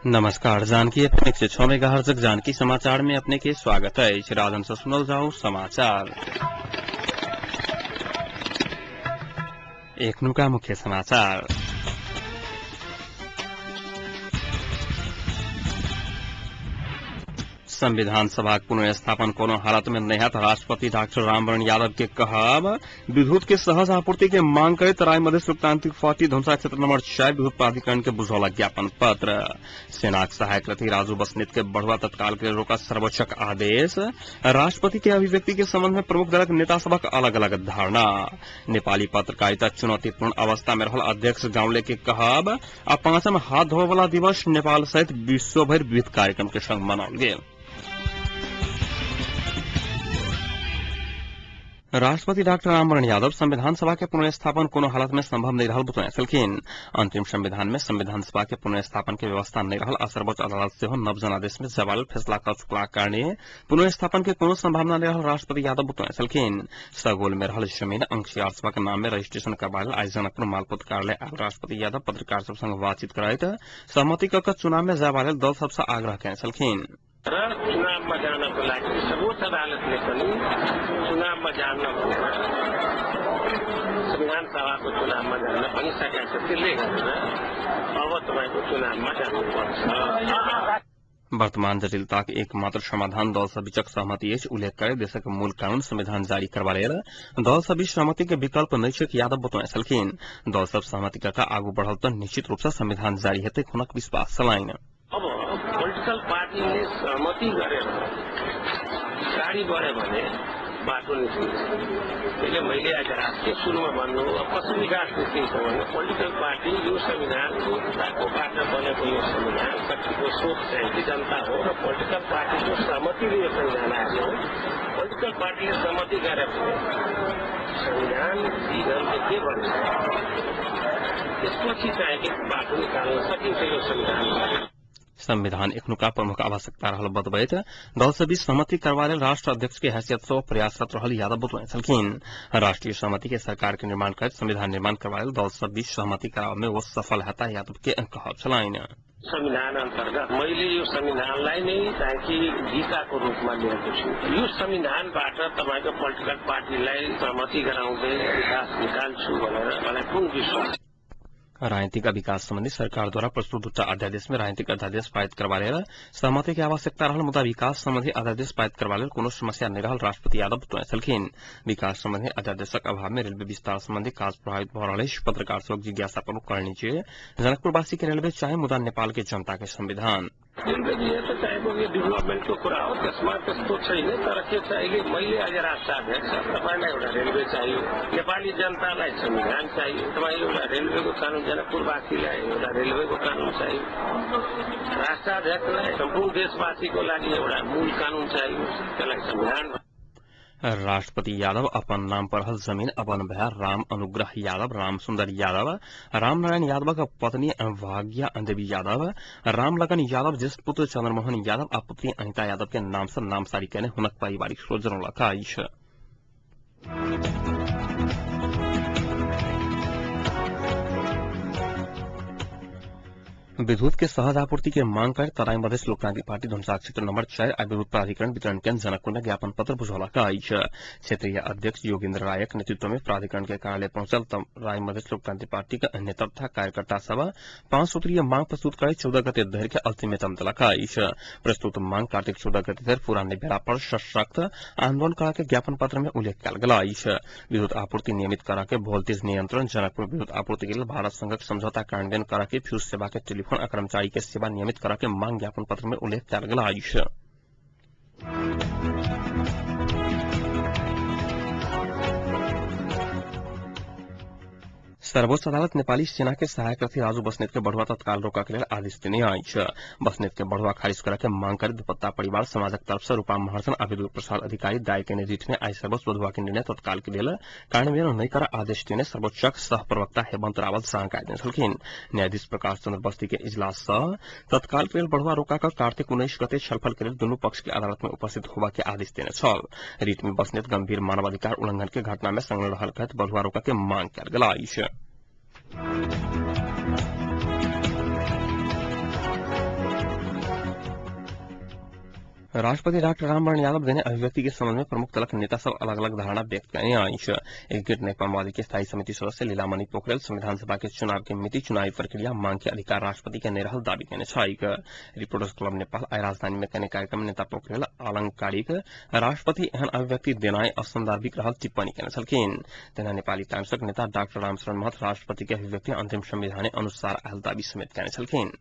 नमस्कार, Janaki FM 106 megahertz Janaki समाचार में अपने के स्वागत है। राजन से सुनल जाओ समाचार। एखनुका मुख्य समाचार। संविधान सभा पुनर्स्थापन कोनो हालत में नहीं है, राष्ट्रपति डॉक्टर रामवरण यादव के कहब। विद्युत के सहज आपूर्ति के मांग करे तराई मधेश लोकतांत्रिक पार्टी धनुषा क्षेत्र नंबर 4 विद्युत प्राधिकरण के बुझौलक ज्ञापन पत्र। सेनाक सहायक रथी राजू बसनेत के बढ़ुआ तत्काल के रोका सर्वोच्चक आदेश। राष्ट्रपति के अभिव्यक्ति के संबंध में प्रमुख दलक नेता सबक अलग अलग धारणा। नेपाली पत्रकारिता चुनौतीपूर्ण अवस्था में रहल अध्यक्ष गाउँले के कहब। आ पांचम हाथ धोवे वाला दिवस नेपाल सहित विश्वभर विविध कार्यक्रम के संग मनाओल गेल। राष्ट्रपति डाक्टर रामवरण यादव संविधान सभा के पुनर्स्थापन कोनो हालत में संभव नहीं रहल बतौने छलखिन। अंतिम संविधान में संविधान सभा के पुनर्स्थापन के व्यवस्था नहीं रहल आ सर्वोच्च अदालत सेहो नव जनादेश में जवाल फैसला क चुकलाक कारणे पुनर्स्थापन के कोनो संभावना नहीं रहल राष्ट्रपति यादव बतौने छलखिन। सगोल में रहल जमीन अंशिदार सभा नाम में रजिस्ट्रेशन करबा लेल आइ जनकपुर मालपोत कार्यालय आयल राष्ट्रपति यादव पत्रकार सब संग बातचीत करैत सहमति क चुनाव में जाबा लेल दल सबसँ आग्रह केने छलखिन। र चुनावमा जानको लागि सर्वोच्च अदालतले पनि चुनावमा जान्न भनेर संविधान सभाको चुनावमा जान्न भनिसकेको छ। त्यसले गर्दा अब तपाईँको चुनावमा जानुपर्छ। वर्तमान जटिलताक एकमात्र समाधान दल सबीचक सहमति अछि उल्लेख करे देशक मूल कानून संविधान जारी करबा लेल दल सबीच सहमति के विकल्प नहि छैक यादव बतौने छलखिन। दल सब सहमति क आगू बढ़ल त निश्चित रूप से संविधान जारी हेतै हुनक विश्वास छलनि। अब पोलिटिकल पार्टीले सहमति गरेर अगाडि बढ्यो भने बाटो निस्किन्छ। त्यसले मैले आज राष्ट्रिय सुरुमा भन्नु अब कसरी विकास निस्किन्छ भने पोलिटिकल पार्टी यो संविधानको ताकोबाट बनेको यो संविधान शक्तिको स्रोत चाहिँ कि जनता हो र पोलिटिकल पार्टीको सहमतिले यो संविधान आएको हो। पोलिटिकल पार्टीले सहमति गरे भने संविधान विधानले के भन्छ त्यसपछि चाहिँ कि बाटो निकाल्न सकिन्छ यो संविधान। संविधान एखनुका प्रमुख आवश्यकता रहल बतबैत दल सबीच सहमति करबा लेल राष्ट्र अध्यक्ष के हैसियत से प्रयासरत रहल यादव बतौने छलखिन। राष्ट्रीय सहमति के सरकार के निर्माण करैत संविधान निर्माण करबा लेल दल सबीच सहमति कराबऽ में वो सफल हेता यादव के कहब छलनि। संविधान अन्तर्गत मैले यो संविधानलाई नै चाहिँ कि गीताको रूपमा लिएको छु। यो संविधानबाट तपाईँको पोलिटिकल पार्टीलाई सहमति गराउँदै विकास निकाल्छु भनेर मलाई पूर्ण विश्वास। राजनीतिक विकास संबंधी सरकार द्वारा प्रस्तुत दूटा अध्यादेश में राजनीतिक अध्यादेश पारित करबा लेल सहमति के आवश्यकता रहल मुदा विकास संबंधी अध्यादेश पारित करबा लेल कोनो समस्या नहि रहल राष्ट्रपति यादव बतौने छलखिन। विकास संबंधी अध्यादेशक अभाव में रेलवे विस्तार संबंधी काज प्रभावित भ रहल अछि। पत्रकार सबक जिज्ञासा पर कहलनि जे जनकपुरवासी के रेलवे चाही मुदा नेपाल के जनता के संविधान। रेलवे त चाहिएको यो डेभलपमेन्टको कुरा हो, त्यसमा त्यस्तो छैन। तर के छ अहिले मैले आज राष्ट्राध्यक्ष तपाईँलाई एउटा रेलवे चाहियो, नेपाली जनतालाई संविधान चाहियो, तपाईँ एउटा रेलवेको कानुन जनकपुरवासीलाई एउटा रेलवेको कानुन चाहियो, राष्ट्राध्यक्षलाई सम्पूर्ण देशवासीको लागि एउटा मूल कानुन चाहियो, त्यसलाई संविधान। राष्ट्रपति यादव अपन नाम पर रहल जमीन अपन भाई राम अनुग्रह यादव, राम सुंदर यादव, रामनारायण यादवक पत्नी भाग्या देवी यादव, रामलगन यादव, ज्येष्ठ पुत्र चंद्रमोहन यादव आ पुत्री अनिता यादव के नाम से नामसारी केने हुनक पारिवारिक स्रोत जनौलक अछि। विद्युत के सहज आपूर्ति के मांग कर तराई मधेश लोकतांत्रिक पार्टी धनुषा क्षेत्र नंबर 4 आ विद्युत प्राधिकरण वितरण केन्द्र जनकपुर में ज्ञापन पत्र बुझौलक अछि। क्षेत्रीय अध्यक्ष योगेन्द्र रायक नेतृत्व में प्राधिकरण के कार्यालय पहुंचल तराई मधेश लोकतांत्रिक पार्टी के नेता तथा कार्यकर्ता सब 5 सूत्रीय मांग प्रस्तुत करे 14 गते धरि के अल्टीमेटम देलक अछि। प्रस्तुत मांग कार्तिक 14 गते धरि पूरा नहि भेला पर सशक्त आंदोलन करा के ज्ञापन पत्र में उल्लेख कयल गेल अछि। विद्युत आपूर्ति नियमित करा के वोल्टेज नियंत्रण, जनकपुर विद्युत आपूर्ति के लेल भारत संघक समझौता कार्यान्वयन करा के फ्यूज सेवा के टेलीफोन कर्मचारी के सेवा नियमित करा के मांग ज्ञापन पत्र में उल्लेख कयल गेल अछि। सर्वोच्च अदालत नेपाली सेना के सहायक रथी राजू बसनेत के बढ़ुआ तत्काल रोका के लेल आदेश देने अछि। बसनेत के बढ़ुआ खारिज करा के मांग करैत दुपत्ता परिवार समाजक तरफ से रूपा महर्जन आ विद्युत प्रसाद अधिकारी दायर केने रिट में आइ सर्वोच्च बढ़ुआ के निर्णय तत्काल के लेल कार्यान्वयन नहि कर आदेश देने सर्वोच्चक सह प्रवक्ता हेमंत रावत जानकारी देने छलखिन। न्यायाधीश प्रकाश चंद्र बस्ती के इजलास सँ तत्काल के लेल बढ़ुआ रोका क कार्तिक 19 गते छलफल के लेल दुनू पक्ष के अदालत में उपस्थित होबा के आदेश देने छल। रिट में बसनेत गंभीर मानवाधिकार उल्लंघन के घटना में संलग्न रहल कहैत बढ़ुआ रोका के मांग कयल गेल अछि। राष्ट्रपति डाक्टर रामवरण यादव देने अभिव्यक्ति के संबंध में प्रमुख दलक नेता सब अलग अलग धारणा व्यक्त कयने अछि। एकीकृत नेकपा माओवादी के स्थायी समिति सदस्य लीलामणि पोखरेल संविधान सभा के चुनाव के मिति, चुनावी प्रक्रिया, मांग के अधिकार राष्ट्रपति के नहि रहल दावी कयने छैक। रिपोर्टर्स क्लब नेपाल आइ राजधानी में कयने कार्यक्रम में नेता पोखरेल आलंकारिक राष्ट्रपति एहन अभिव्यक्ति देनाइ असंदर्भिक रहल टिप्पणी कयने छलखिन। तहिना नेपाली कांग्रेसक नेता डाक्टर रामशरण महत राष्ट्रपति के अभिव्यक्ति अंतिम संविधान अनुसार आयल दावी समेत कयने छलखिन।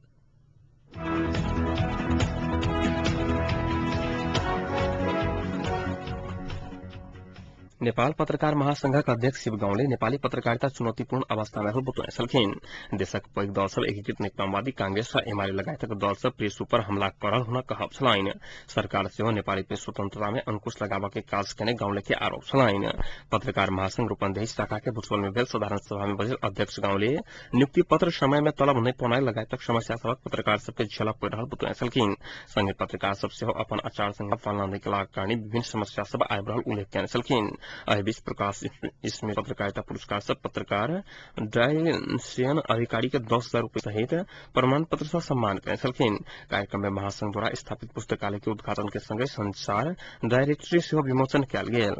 नेपाल पत्रकार महासंघक अध्यक्ष शिव गाउँले नेपाली पत्रकारिता चुनौतीपूर्ण अवस्था में रहल बतौने छलखिन। देशक पैघ दल सब एकीकृत नेकपा माओवादी, कांग्रेस आ एमाले लगायतक दल सब प्रेस ऊपर हमला करल हुनक कहब छलनि। सरकार सेहो नेपाली प्रेस स्वतंत्रता में अंकुश लगाबऽ के काज केने गाउँले के आरोप छलनि। पत्रकार महासंघ रूपन्देही शाखा के भुसौल में भेल साधारण सभा में बजल अध्यक्ष गाउँले नियुक्ति पत्र समय में तलब नहि पौनाइ लगायतक समस्या सभक पत्रकार सबके झेलऽ पड़ि रहल बतौने छलखिन। संगे पत्रकार सब सेहो अपन आचार संहिता पालना नहि केलाक कारणे विभिन्न समस्या सब आबि रहल उल्लेख केने छलखिन। एहि बीच प्रकाश इसमें पत्रकारिता पुरस्कार से पत्रकार ड्राइसेन अधिकारी के 10,000 रूपये सहित प्रमाण पत्र से सम्मान कयने छलखिन। कार्यक्रम में महासंघ द्वारा स्थापित पुस्तकालय के उद्घाटन के संगे संचार डायरेक्टरी सेहो विमोचन कयल गेल।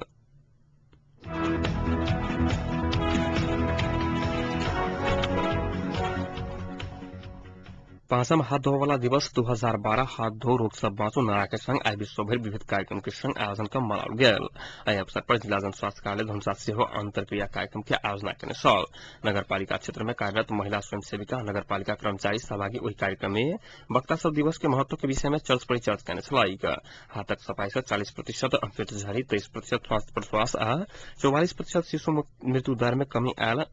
पांचम हाथ धोवाला दिवस 2012 हाथ धो रोग से बाँचो नारा के संग आइ विश्वभरि विविध कार्यक्रम के संग आयोजन क मनाओल गेल। एहि अवसर पर जिला जन स्वास्थ्य कार्यालय धनुषा सेहो अंतर्क्रिया कार्यक्रम के आयोजना केने छल। नगरपालिका क्षेत्र में कार्यरत महिला स्वयंसेविका, नगरपालिका कर्मचारी सहभागी ओहि कार्यक्रम में वक्ता सब दिवस के महत्व के विषय में चर्च परिचर्च केने छलैक। हाथक सफाई से 40% पेट झड़ी, 23% श्वास प्रश्वास आ 44% शिशु मृत्यु दर में कमी आयल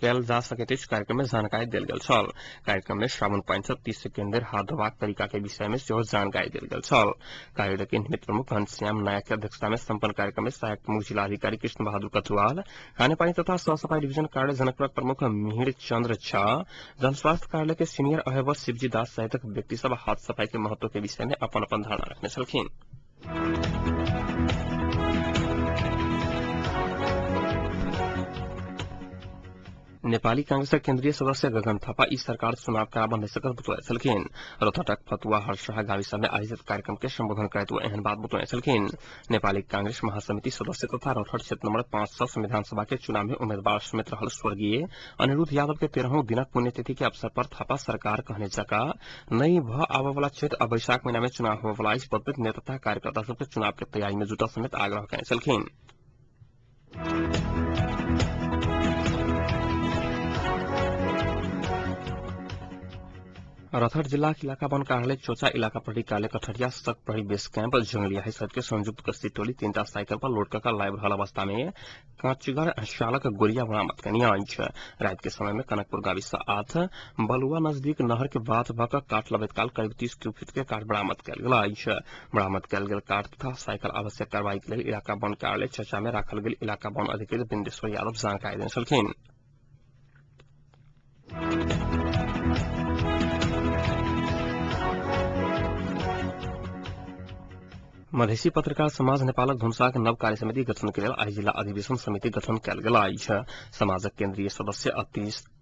कयल जा सकैत अछि। कार्यक्रम में जानकारी देल गेल छल। कार्यक्रम में साबुन पानि से 30 सेकेंड धरि हाथ धोबाक तरीका के विषय में सेहो जानकारी देल गेल छल। कार्यालय के निमित्त प्रमुख घनश्याम नायक के अध्यक्षता में सम्पन्न कार्यक्रम में सहायक प्रमुख जिलाधिकारी कृष्ण बहादुर कथुआल, खानेपानी तथा सफाई डिवीजन कार्यालय जनकपुरक प्रमुख मिहिर चंद्र झा, जनस्वास्थ्य कार्यालय के सीनियर अहेबर शिवजी दास सहितक व्यक्ति सब हाथ सफाई के महत्व के विषय में अपन अपन धारणा रखने छलखिन। नेपाली कांग्रेसक केन्द्रीय सदस्य गगन थापा ई सरकार चुनाव कराबऽ नहि सकत बतौने छलखिन। रौतहटक फतुआ हरसहा गाविस में आयोजित कार्यक्रम के संबोधन करैत ओ एहन बात बतौने छलखिन। नेपाली कांग्रेस महासमिति सदस्य तथा रौतहट क्षेत्र नंबर 5 सँ संविधान सभा के चुनाव में उम्मीदवार समेत रहल स्वर्गीय अनिरुद्ध यादव के 13वां दिनक पुण्यतिथि के अवसर पर थापा सरकार कहने जका नहि भऽ आबऽ वाला चैत आ वैशाख महीना में चुनाव होबय वाला अछि बतबैत नेता तथा कार्यकर्ता सबके चुनाव के तैयारी में जुटल समेत आग्रह केने छलखिन। रौतहट जिला इलाका वन कार्यालय चोचा इलाका प्रहरी कार्यालय कठरिया सड़क प्रहरी बेस कैंप जंगलियाही सहित के संयुक्त गश्ती टोली 3टा साइकिल पर लोड कऽ लाइव रहल अवस्था में कांचगर चालक गोरिया बरामद कयने अछि। रात के समय में कनकपुर गावी से 8 बलुआ नजदीक नहर के बात भऽ कऽ काठ लबैत काल करीब 30 क्यूब फीट के काठ बरामद कयल गेल अछि। बरामद कयल गेल काठ तथा साइकिल आवश्यक कार्रवाई के लेल इलाका वन कार्यालय चचा में राखल गेल इलाका वन अधिकृत बिंदेश्वर यादव जानकारी देने छलखिन। मधेसी पत्रकार समाज नेपालक धनुषाक नव कार्य समिति गठन के लेल आइ जिला अधिवेशन समिति गठन कयल गेल अछि। समाजक केन्द्रीय सदस्य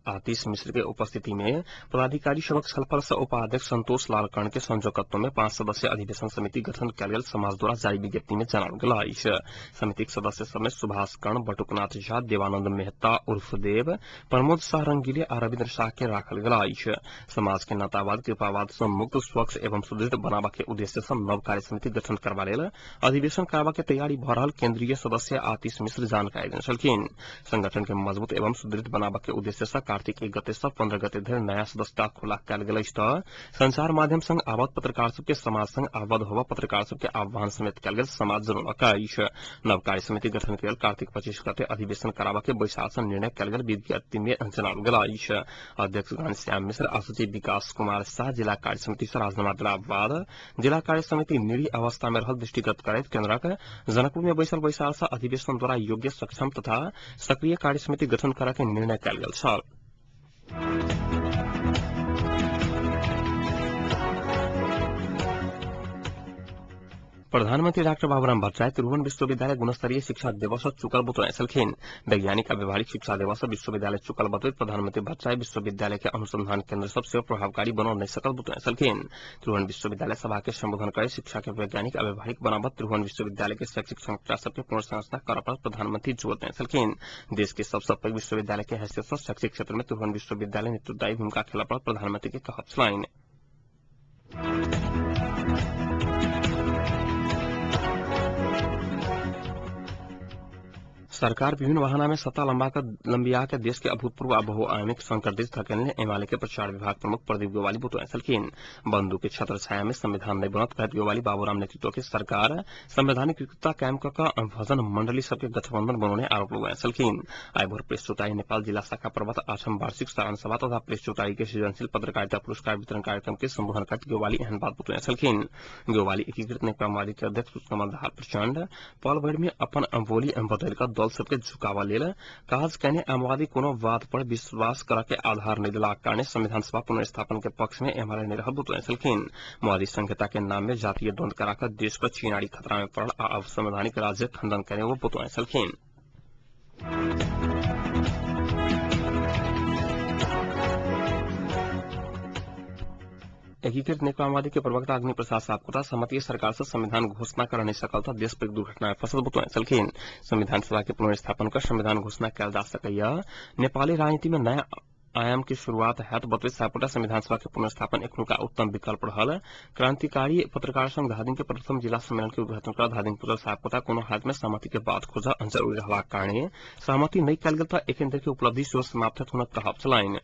आतिश मिश्र के उपस्थिति में पदाधिकारी सभक छलफल से उपाध्यक्ष संतोष लाल कर्ण के संयोजकत्व में 5 सदस्यीय अधिवेशन समिति गठन कयल गेल समाज द्वारा जारी विज्ञप्ति में जनाओल गेल अछि। समितिक सदस्य सब में सुभाष कर्ण, बटुकनाथ झा, देवानंद मेहता उर्फ देव, प्रमोद शाह रंगीले आ रविन्द्र शाह के राखल गेल अछि। समाज के नातावाद कृपावाद से मुक्त, स्वच्छ एवं सुदृढ़ बनाबऽ के उद्देश्य से नव कार्य समिति गठन करबा लेल अधिवेशन करबा के तैयारी भऽ रहल केन्द्रीय सदस्य आतिश मिश्र जानकारी देने छलखिन। संगठन के मजबूत एवं सुदृढ़ बनाबऽ के उद्देश्य से कार्तिक 1 गते से 15 गते धरि नया सदस्यता खुला कयल गेल अछि तऽ संचार माध्यम संग आबद्ध पत्रकार सबके समाज संग आबद्ध होबऽ पत्रकार सबके आह्वान समेत कयल गेल समाज जनौलक अछि। नव कार्य समिति गठन के लेल कार्तिक 25 गते अधिवेशन कराबऽ के बैसार से निर्णय कयल गेल विज्ञप्ति में जनाओल गेल अछि। अध्यक्ष घनश्याम मिश्र आ सचिव विकास कुमार शाह जिला कार्य समिति से राजीनामा देला बाद जिला कार्य समिति निरीह अवस्था में रहल दृष्टिगत करैत केन्द्रक जनकपुर में बैसल बैसार से अधिवेशन द्वारा योग्य, सक्षम तथा सक्रिय कार्य समिति गठन करऽ के निर्णय कयल गेल छल। प्रधानमंत्री डाक्टर बाबूराम भट्टराई त्रिभुवन विश्वविद्यालय गुणस्तरीय शिक्षा दिवस चुकल बतौने छलखिन। वैज्ञानिक आ व्यवहारिक शिक्षा दिवस विश्वविद्यालय चुकल बतैत प्रधानमंत्री भट्टराई विश्वविद्यालय के अनुसंधान केंद्र सब सेहो प्रभावकारी बनल नहि सकल बतौने छलखिन। त्रिभुवन विश्वविद्यालय सभा के संबोधन करे शिक्षा के वैज्ञानिक आ व्यवहारिक बनावत त्रिभुवन विश्वविद्यालय के शैक्षिक संरचना सबके पुनर्संरचना करऽ पर प्रधानमंत्री जोर देने छलखिन। देश के सबसँ पैघ विश्वविद्यालय के हैसियत सँ शैक्षिक क्षेत्र में त्रिभुवन विश्वविद्यालय नेतृत्वदायी भूमिका खेलऽ पर प्रधानमंत्री के कहब छलनि। सरकार विभिन्न बहाना में सत्ता लंबिया के देश के अभूतपूर्व आ बहुआयामिक संकट दिस धकेलने एमाले के प्रचार विभाग प्रमुख प्रदीप गोवाली बतौने छलखिन। बंदूक के छत्र छाया में संविधान नहीं बनत कहत गोवाली बाबूराम नेतृत्व के सरकार संवैधानिक विकृतता कायम क कऽ भजन मंडली सबके गठबंधन बनौने आरोप लगौने छलखिन। आइ भोर प्रेस चौतारी नेपाल जिला शाखा पर्वत आठम वार्षिक साधारण सभा तथा प्रेस चौतारी के सृजनशील पत्रकारिता पुरस्कार वितरण कार्यक्रम के संबोधन करैत गोवाली एहन बात बतौने छलखिन। गोवाली एकीकृत नेकपा के अध्यक्ष पुष्पकमल दाहाल प्रचण्ड पल भरि में अपन बोली बदलि कऽ दल सबके झुकावा लेल काज कयने माओवादी कोनो बात पर विश्वास करऽ के आधार नहि देलाक कारणे संविधान सभा पुनर्स्थापन के पक्ष में एमाले नहि रहल बतौने छलखिन। माओवादी संहिता के नाम में जातीय द्वंद करा कऽ देश के चिनारी खतरा में पड़ल आ अवसंवैधानिक राज्य खंडन कयने ओ बतौने छलखिन। एकीकृत नेकपा माओवादी के प्रवक्ता अग्नि प्रसाद सापकोटा सहमति सरकार से संविधान घोषणा कर नहीं सकल त देश पैघ दुर्घटना में फसल बतौने छलखिन। संविधान सभा के पुनर्स्थापन कर संविधान घोषणा कयल जा सकैया। नेपाली राजनीति में नया आयाम के शुरुआत हैत बतबैत सापकोटा संविधान सभा के पुनर्स्थापन एखनुका उत्तम विकल्प रहल। क्रांतिकारी पत्रकार संघ धादिङ के प्रथम जिला सम्मेलन के उद्घाटन कर धादिङ पुजल सापकोटा कोनो हालत में सहमति के बात खोज जरूरी रहबाक कारणे सहमति नहि कयल गेल त एखन धरि के उपलब्धि सेहो समाप्त हैत हुनक कहब छलनि।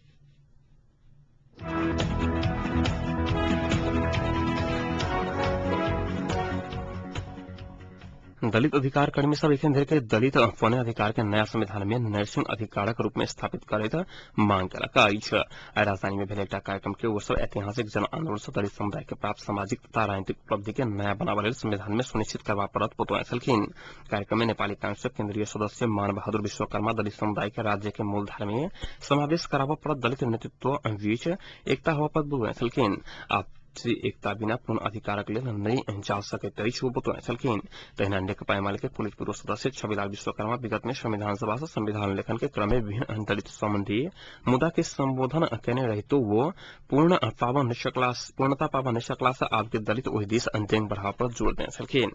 दलित अधिकार कर्मी सब एखन धरि के दलित वन्य अधिकार के नया संविधान में नर्सिंग अधिकारक रूप में स्थापित करैत मांग केलक अछि। आइ राजधानी में भेल एकटा कार्यक्रम के ओ सब ऐतिहासिक जन आंदोलन सँ दलित समुदाय के प्राप्त सामाजिक तथा राजनीतिक उपलब्धि के नया बनाबऽ लेल संविधान में सुनिश्चित करबा पड़त बतौने छलखिन। कार्यक्रम में नेपाली कांग्रेसक केंद्रीय सदस्य मान बहादुर विश्वकर्मा दलित समुदाय के राज्य के मूलधारा में समावेश कराबऽ पड़त दलित नेतृत्व बीच एकता होबऽ पड़त बतौने छलखिन। एकता बिना पूर्ण अधिकारक लेल नहि जा सकैत अछि ओ बतौने छलखिन। तहिना नेकपा एमाले के पोलिट ब्यूरो सदस्य छविलाल विश्वकर्मा विगत में संविधान सभा से संविधान लेखन के क्रम में विभिन्न दलित संबंधी मुद्दा के संबोधन केने रहितो वो पूर्णता पाबऽ नहि सकला से आब के दलित ओहि दिस अंत्यंग बढ़ाव पर जोर देने छलखिन।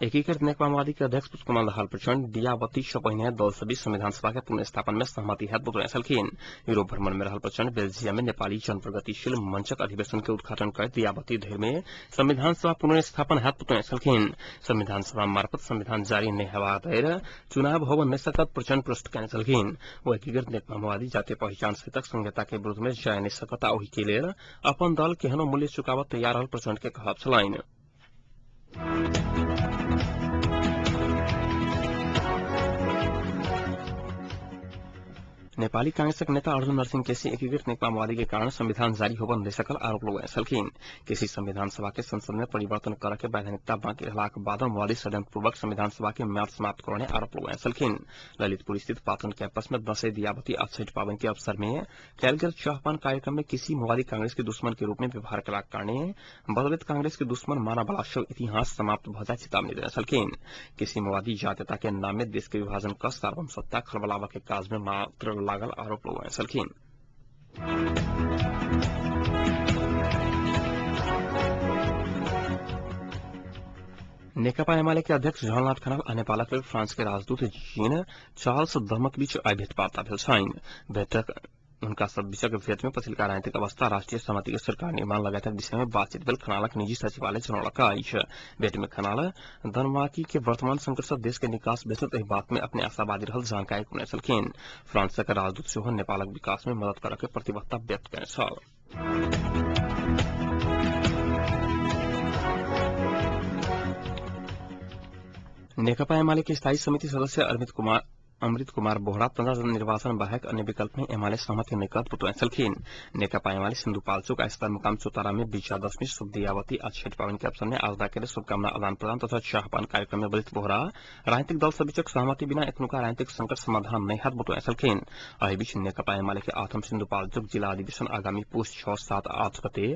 एकीकृत नेकपा माओवादी के अध्यक्ष पुष्पकमल दाहाल प्रचण्ड दियाबती सँ पहिने दल सब बीच संविधान सभा के पुनर्स्थापन में सहमति हैत बतौने छलखिन। यूरोप भ्रमण में रहल प्रचण्ड बेल्जियम में नेपाली जन प्रगतिशील मंचक अधिवेशन के उद्घाटन करैत दियाबती धरि में संविधान सभा पुनर्स्थापन हैत बतौने छलखिन। संविधान सभा मार्फत संविधान जारी नहि हेबाक धरि चुनाव होबऽ नहि सकत प्रचण्ड प्रश्न केने छलखिन। ओ एकीकृत नेकपा माओवादी जातीय पहिचान सहितक संहिता के विरूद्ध में जाय नहि सकत आ ओहि के लेल अपन दल केहनो मूल्य चुकाबऽ तैयार रहल प्रचण्ड के कहब छलनि। नेपाली कांग्रेसक नेता अर्जुन नरसिंह केसी एकीकृत नेकपा माओवादी के कारण संविधान जारी होबऽ नहि सकल आरोप लगौने छलखिन। केसी संविधान सभा के संसद में परिवर्तन करऽ के वैधानिकता बाँकी रहलाक बाद माओवादी षड्यंत्रपूर्वक संविधान सभा के म्याद समाप्त करने आरोप लगौने छलखिन। ललितपुर स्थित पाटन कैंपस में दशैं दियाबती आ छठि पाबनि के अवसर में कयल गेल चाहपान कार्यक्रम में केसी माओवादी कांग्रेस के दुश्मन के रूप में व्यवहार केलाक कारणे बदलैत कांग्रेस के दुश्मन मानऽ वाला सब इतिहास समाप्त भऽ जाय चेतावनी देने छलखिन। केसी माओवादी जातीयता के नाम में देश के विभाजन कऽ सार्वभौम सत्ता खलबलाबऽ के काज में मात्र लागल आरोप लगौने छलखिन। नेकपा एमाले के अध्यक्ष झलनाथ खनाल आ नेपालक लेल फ्रांस के राजदूत जीन चार्ल्स दमक बीच आइ भेटवार्ता भेल छनि। भेटक हुनका सब बीचक भेट में पछिलका राजनीतिक अवस्था, राष्ट्रीय सहमति के सरकार निर्माण लगायतक विषय में बातचीत भेल खनालक निजी सचिवालय जनौलक अछि। भेट में खनाल धनवाकी के वर्तमान संकट सँ देश के निकास भेटत एहि बात में अपने आशावादी रहल जानकारी करौने छलखिन। फ्रांसक राजदूत सेहो नेपालक विकास में मदद करऽ के प्रतिबद्धता व्यक्त केने छल। नेकपा एमाले के स्थायी समिति सदस्य अमृत कुमार बोहरा तथा निर्वाचन बाहेक अन्य विकल्प में एमाले सहमति नहि करत बतौने छलखिन। नेकपा एमाले सिन्धुपाल्चोक आ सदरमुकाम चौतारा में विजयादशमी, शुभदियावती आ छठि पावनि के अवसर में आस्था के शुभकामना आदान प्रदान तथा चाहपान कार्यक्रम में बलित बोहरा राजनीतिक दल सब बीचक सहमति बिना एखनुका राजनीतिक संकट समाधान नहि हैत बतौने छलखिन। एहि बीच नेकपा एमाले के आठम सिन्धुपाल्चोक जिला अधिवेशन आगामी पुष 6, 7, 8 गते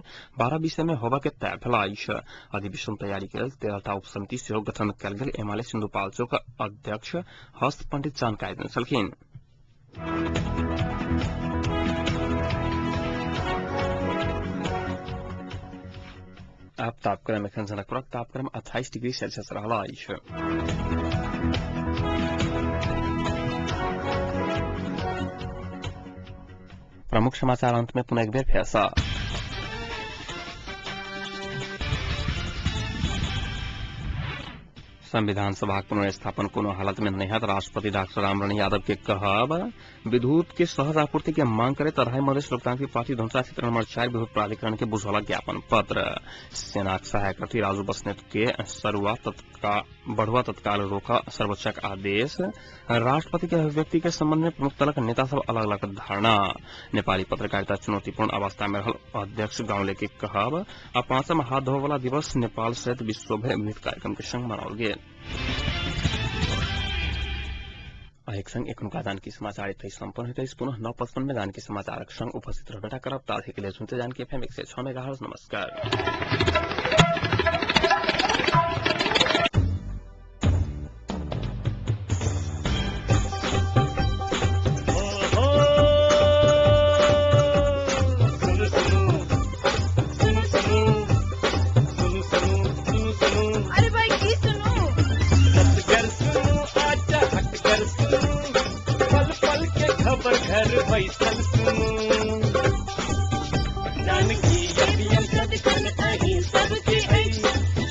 12 विषय में होबा के तय भेल अछि। अधिवेशन तैयारी के लेल 13टा उपसमिति सेहो गठन कयल गेल एमाले सिन्धुपाल्चोक अध्यक्ष हस्त पंडित जानकारी देने छलखिन। आब तापक्रम एखन जनकपुरक तापक्रम 28 डिग्री सेल्सियस रहल अछि। प्रमुख समाचार अंत में पुनः एक बेर फेर। संविधान सभा पुनर्स्थापन कोनो हालत में नहीं हैत राष्ट्रपति डॉक्टर रामरण यादव के कहब। विद्युत के सहज आपूर्ति के मांग करे तराई मधेश लोकतांत्रिक पार्टी धनुषा क्षेत्र नंबर 4 विद्युत प्राधिकरण के बुझौलक ज्ञापन पत्र। सेनाक सहायक रथी राजू बस्नेत के सरुआ बढ़ुआ तत्काल रोका सर्वोच्चक आदेश। राष्ट्रपति के अभिव्यक्ति के संबंध में प्रमुख दलक नेता सब अलग अलग धारणा। नेपाली पत्रकारिता चुनौतीपूर्ण अवस्था में रहल अध्यक्ष गाउँले के कहब। आ पांचम हाथ धोवे वाला दिवस नेपाल सहित विश्वभर विविध कार्यक्रम के संग मनाओल गेल। एक संग एखनुका जानकी समाचार एतै सम्पन्न होइत अछि। पुनः 9:55 में जानकी समाचारक संग उपस्थित रहबेटा करब। ताधि के लिए सुनते जानकी एफएम 106 मेगाहर्ट्ज। नमस्कार।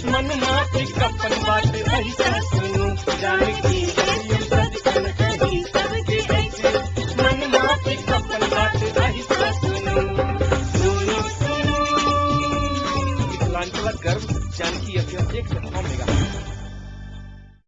मन माफी कपन बात ऐसा सुनू जानकी।